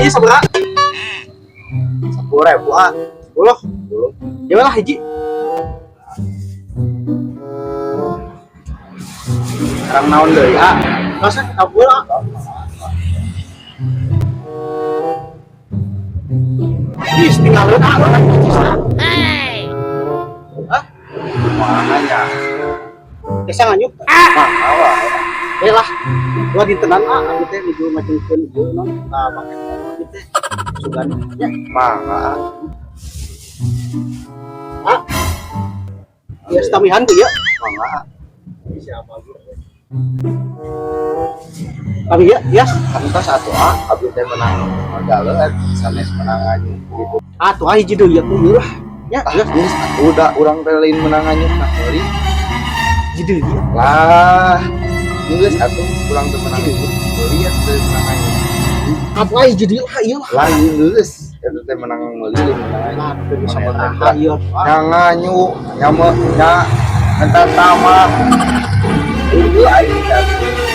Ieu sabaraha? 10.000, ah. 10. 10. Ya lah hiji. Sekarang naon deui, ah? Masa kabur ah. Ih, tinggalin ah, orang ah. Hah? Kumaha nya? Biasa nganyuk. Mangga wae. Eh lah, gua dintenan ah, abdi teh nuju macemkeun ieu non, ka paket abdi teh. Sugan ya. Mangga, ah. Ah. Ya stamihan tuh ya. Mangga, ah. Siapa gitu. Tapi ya, yes. Kantos atuh, ah, abdi teh menang modal sanes menang nganyuk gitu. Ah, tuh ah hiji deui ya tuh lah. Ya, Ah, geus. Geus atuh da urang teh lain menang nganyuk nah meuli. Hiji deui ya. Lah, geus atuh urang teh menang meuli atuh teh menang nganyuk. Ah, tuh ah hiji deui lah ieu lah. Lah, geus eta teh menang meuli lain menang nganyuk. Lah, teu bisa sabaraha ieu. Nya nganyu, nya me nya minta sama. Ieu aing teh.